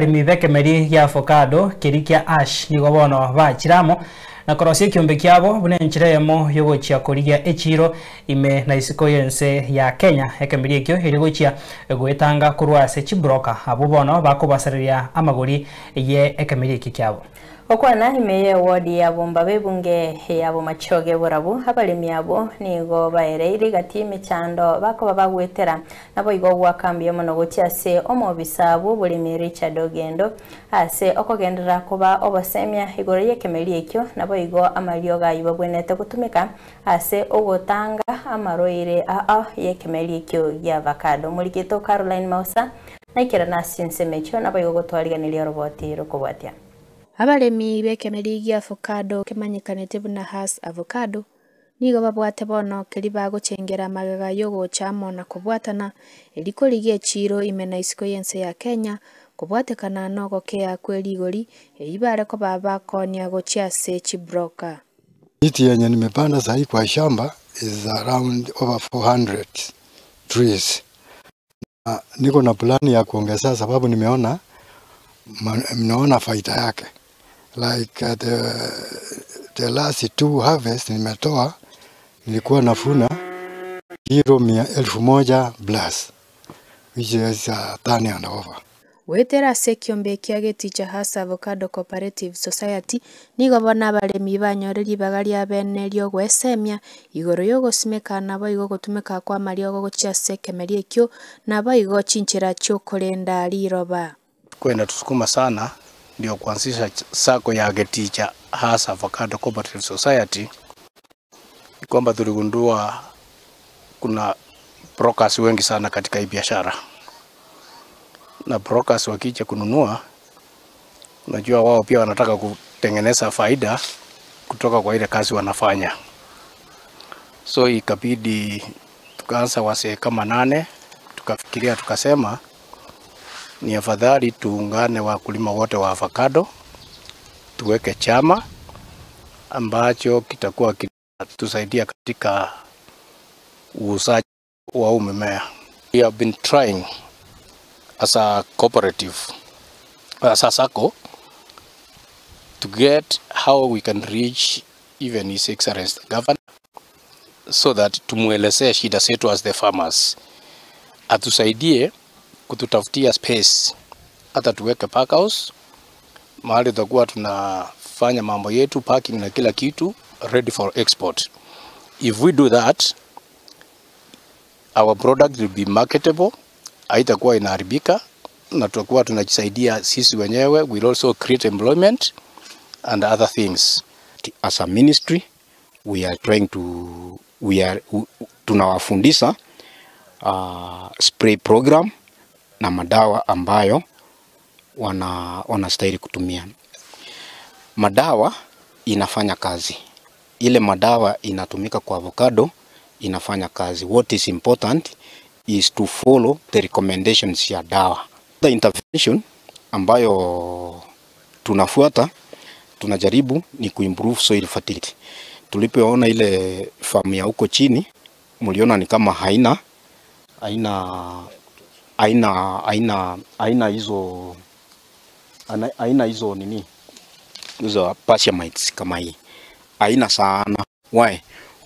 Abaremi b'ekemeri gia avocado keria kia Ash nigo bono bachire amo na korosia ekiombe kiabo buna enchera eyemo y'ogochia korigia echiiro ime na isiko y'ense ya Kenya. Ekemeri ekio erio gochia goetanga korwa ase chibroka abwo bono bakobasareria amagori ye ekemeri ekio kiabo. Gokwana ime y'ewodi ya Bomba b'ebunge ya Bomachoge Borabu, abaremi abwo nigo baereire gati y'emechando bakoba bagwetera Naboigo ogoaka mbuya mono gochia ase omobisa bw'oboremi Richard Ogendo ase okogenderera koba obosemia igoro y'ekemeri ekio, naboigo amariogo ayio babwenerete gotumeka ase ogotanga amarwaire ao y'ekemeri ekio gi'avacado. Omorikito Caroline Mausa naikerana ase chinsemo echio naboigo gotwariganiria oroboti rokobwatia. Abaremi b'ekemeri gi'avocado kemanyekanete buna Hass avocado Nigo babwate bono keria bagochengera amagega y'ogocha amo na kobwatana, erio korigia echiiro ime na isiko y'ense ya Kenya, kobwatekana nogokea kwe rigori, eyio bare koba bakoonia gochia ase chibroka. Miti yenye nimepanda sahi kwa shamba is around over 400 trees na niko na plani ya kuongezea sababu nimeona nimeona faida yake like uh, the, the last two harvest nimetoa nilikuwa nafuna kilo mia elfu moja plus which is a ton and over. Goetera ase ekiombe kia Geticha Hass Avocado Cooperative Society, nigo bono abaremi banyore ribaga ria bene ri'ogwesemia igoro y'ogosimeka naboigo ogotumeka kw'amariogo gochia ase ekemeri ekio, naboigo chinchera chi'okorenda riroba. Kwenda tusukuma sana ndio kuanzisha sacco ya Geticha Hass Avocado Cooperative Society ni kwamba tuligundua kuna brokers wengi sana katika hii biashara, na brokers wakija kununua, unajua wao pia wanataka kutengeneza faida kutoka kwa ile kazi wanafanya, so ikabidi tukaanza wasee kama nane, tukafikiria tukasema ni afadhali tuungane wakulima wote wa avocado, tuweke chama ambacho kitakuwa kinatusaidia katika uuzaji wa huu mimea. We have been trying as a cooperative, as a SACCO, to get how we can reach even His Excellency the Governor so that tumuelezee shida zetu as the farmers, atusaidie kututafutia space, hata tuweke pack house mahali tutakuwa tunafanya mambo yetu parking na kila kitu ready for export. If we do that our product will be marketable, haitakuwa inaharibika na tutakuwa tunajisaidia sisi wenyewe. We'll also create employment and other things. As a ministry we are trying to we are tunawafundisha spray program na madawa ambayo wana wanastahili kutumia. Madawa inafanya kazi, ile madawa inatumika kwa avocado inafanya kazi. What is important is to follow the recommendations ya dawa. The intervention ambayo tunafuata tunajaribu ni kuimprove soil fertility. Tulipoona ile farm ya huko chini, mliona ni kama haina haina haina haina haina hizo haina hizo nini hizo mites kama hii haina sana. Why?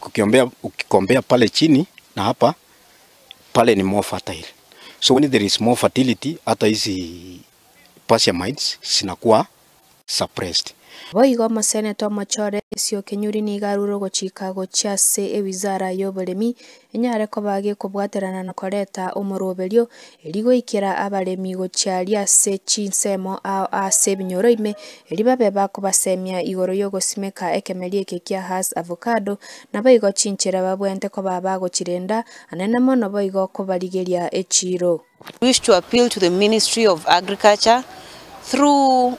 Ukiombea ukikombea pale chini na hapa pale ni more fertile. So when there is more fertility, hata hizi mites zinakuwa suppressed. Boigo omoseneta omochore Esio Kenyuri nigo arure ogochika gochia ase ewizara y'oboremi enyare koba gekobwaterana na koreta omoroberio erio goikera abaremi gochia aria ase chinsemo ao ase ebinyoro ime erio babe bakobasemia igoro y'ogosimeka ekemeri eke kia Hass avocado naboigo chinchera babwenerete koba bagochirenda anene mono boigo kobarigeria echiiro. Wish to appeal to the Ministry of Agriculture through uh,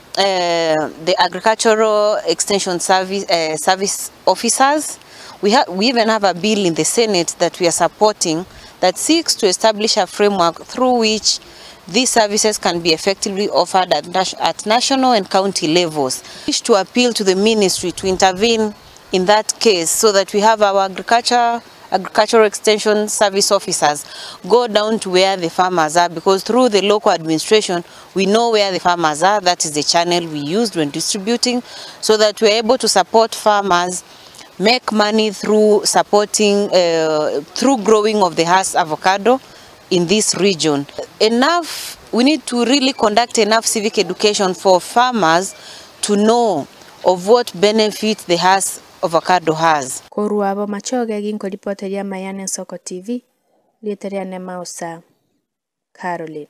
the Agricultural Extension Service, uh, Service officers. We, we even have a bill in the Senate that we are supporting that seeks to establish a framework through which these services can be effectively offered at, at national and county levels. We wish to appeal to the ministry to intervene in that case so that we have our agriculture Agricultural Extension Service officers go down to where the farmers are because through the local administration we know where the farmers are. That is the channel we used when distributing so that we are able to support farmers make money through supporting, through growing of the Hass avocado in this region. Enough, we need to really conduct enough civic education for farmers to know of what benefit the Hass avocado has. Korwa Bomachoge ginkoripoteria Mayane Ensoko TV, rieta riane Mausa Caroline.